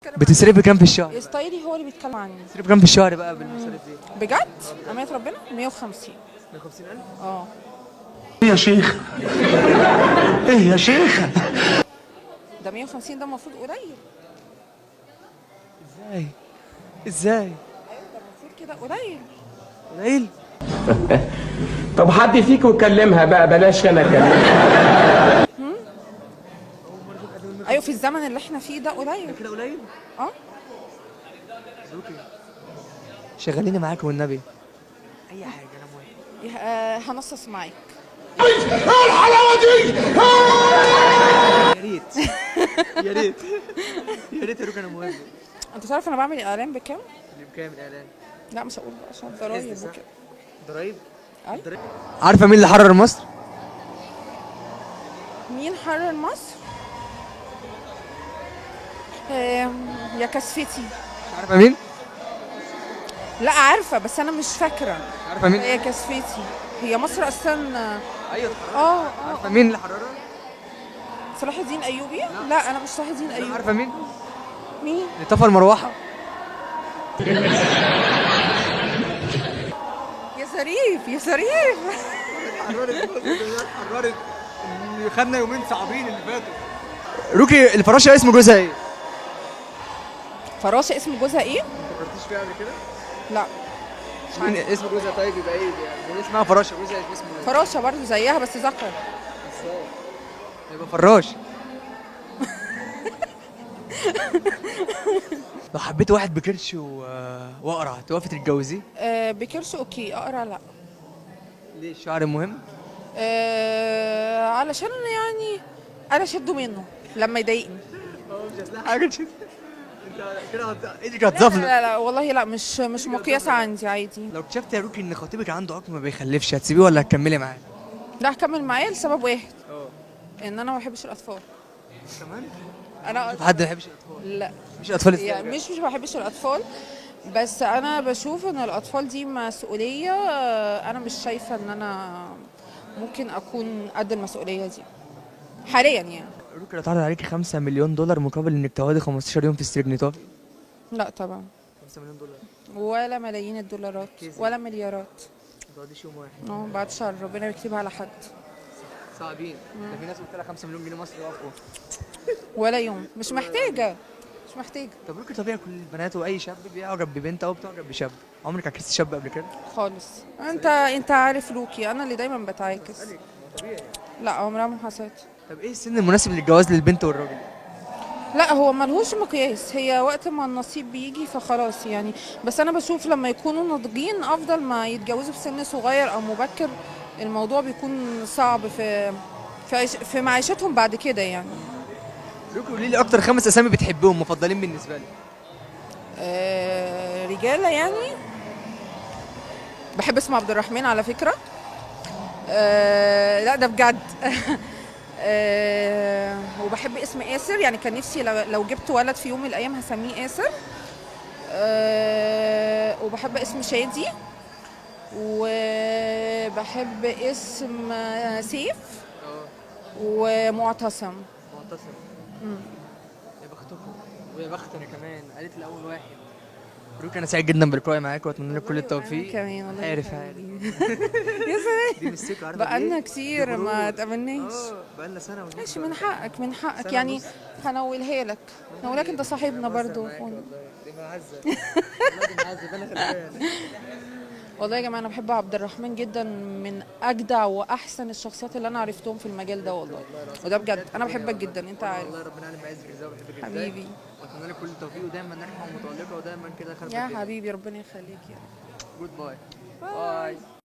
بتصرفي كام في الشهر؟ style ي هو اللي بيتكلم عني. بتصرفي كام في الشهر بقى بالمصاريف دي؟ بجد؟ أمانة ربنا 150. 150,000؟ اه. ايه يا شيخ؟ ايه يا شيخ؟ ده 150 ده المفروض قليل. ازاي؟ ازاي؟ ايوه ده المفروض كده قليل. قليل؟ طب حد فيكم يكلمها بقى، بلاش انا اكلمها. ايوه في الزمن اللي احنا فيه ده قليل. كده قليل؟ اه. شغليني معاك والنبي. اي حاجة انا موافق. هنصص معاك. يا ريت يا ريت يا ريت يا روكي انا موافق. انت تعرف انا بعمل اعلان بكام؟ بكام الاعلان؟ لا مش هقول بقى عشان ضرايب صح؟ وكده. ضرايب؟ أيوة. عارفه مين اللي حرر مصر؟ مين حرر مصر؟ يا كسفتي. مش عارفه مين؟ لا عارفه بس انا مش فاكره. مش عارفه مين؟ يا كسفتي، هي مصر اصلا. ايوه. اه. عارفه مين اللي حررها؟ صلاح الدين ايوبي؟ لا انا مش صلاح الدين ايوبي. عارفه مين؟ مين؟ اللي طفى المروحة. يا ظريف يا ظريف. حررت حررت، خدنا يومين صعبين اللي فاتوا. روكي الفراشة اسم جوزها ايه؟ فراشه اسم جوزها ايه؟ ما فكرتيش فيها قبل كده؟ لا. مين اسم جوزها طيب يبقى ايه؟ يعني اسمها فراشه، جوزها اسمه ايه؟ فراشه برضو زيها بس ذكر. ازاي؟ يبقى فراش. لو حبيت واحد بكرش واقرع توافقي تتجوزيه؟ آه بكرش okay، اقرع لا. ليه الشعر مهم؟ آه علشان يعني انا شده منه لما يضايقني. مش هتلاقي حاجة تشد انت كده ايدك لا هتزفلت. لا لا والله لا، مش مقياس عندي عادي. لو اكتشفت يا روكي ان خطيبك عنده عقم ما بيخلفش هتسيبيه ولا هتكملي معاه؟ لا هكمل معاه لسبب واحد. ان انا ما بحبش الاطفال. كمان؟ انا حد ما بيحبش الاطفال؟ لا مش اطفال ازاي؟ يعني مش ما بحبش الاطفال، بس انا بشوف ان الاطفال دي مسؤولية، انا مش شايفه ان انا ممكن اكون قد المسؤولية دي حاليا يعني. روكي لو اتعرض عليكي 5 مليون دولار مقابل انك تقعدي 15 يوم في السجن توافقي؟ لا طبعا. 5 مليون دولار ولا ملايين الدولارات ولا مليارات. ما تقعديش يوم واحد. اه بعد شهر ربنا يكتبها على حد. صعبين ده، في ناس قلت لها 5 مليون جنيه مصري وافقوا. ولا يوم، مش محتاجه مش محتاجه. طب روكي طبيعي كل البنات واي شاب بيعجب ببنت او بتعجب بشاب، عمرك عكست شاب قبل كده؟ خالص. انت عارف روكي انا اللي دايما بتعاكس. لا عمرها ما حصلت. طب ايه السن المناسب للجواز للبنت والراجل؟ لا هو ملهوش مقياس، هي وقت ما النصيب بيجي فخلاص يعني. بس انا بشوف لما يكونوا ناضجين افضل ما يتجوزوا في سن صغير او مبكر، الموضوع بيكون صعب في في معيشتهم بعد كده يعني. روكي قولي لي اكتر 5 اسامي بتحبهم مفضلين بالنسبة لك. رجاله يعني بحب اسم عبد الرحمن على فكرة. لا ده بجد. وبحب اسم آسر، يعني كان نفسي لو جبت ولد في يوم من الايام هسميه آسر. وبحب اسم شادي، وبحب اسم سيف، ومعتصم. معتصم. يا بختكم ويا بخت انا كمان، قالت لي اول واحد. روكي انا سعيد جدا بلقائي معاك واتمنى لك كل التوفيق. كمان والله. عارف عارف. يا سلام. دي مش ثقة، عارفه بقالنا ليه؟ كتير دي ما غرور. اتقابلناش. بقالنا سنة ونص. ماشي، من حقك من حقك سنة يعني. ونص. هنولها لك هنولها لك، انت صاحبنا بهزر برضو. معاك والله. دي معزة والله، دي معزة، انا خلي بالك. والله يا جماعة انا بحب عبد الرحمن جدا، من اجدع واحسن الشخصيات اللي انا عرفتهم في المجال ده والله، وده بجد انا بحبك جدا انت عارف. والله ربنا يعلم بعزك ازاي وبحبك ازاي. حبيبي. واتمنى لك كل التوفيق ودايما ناجحة ومتالقه ودايما كده خاربه يا الدنيا. حبيبي ربنا يخليك يا رب. goodbye. bye.